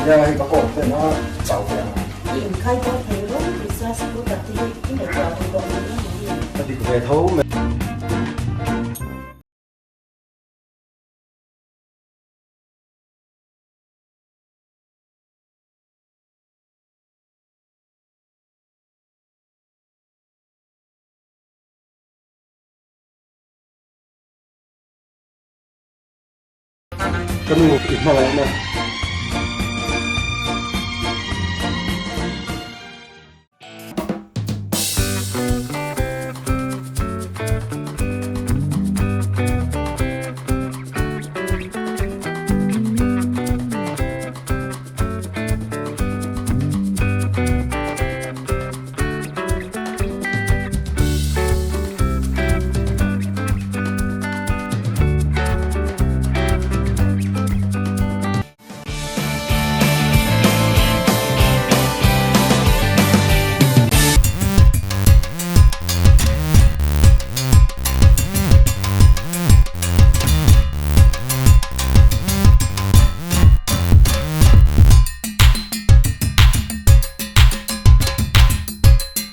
Nia hei ka kawm ten a chau ve ang. I inkhai bo thei rawng tih sia scooter te hi i ngaihtuah duh tawh lo em ni? A dik ve tho mai. Ka nu i hmangaihna.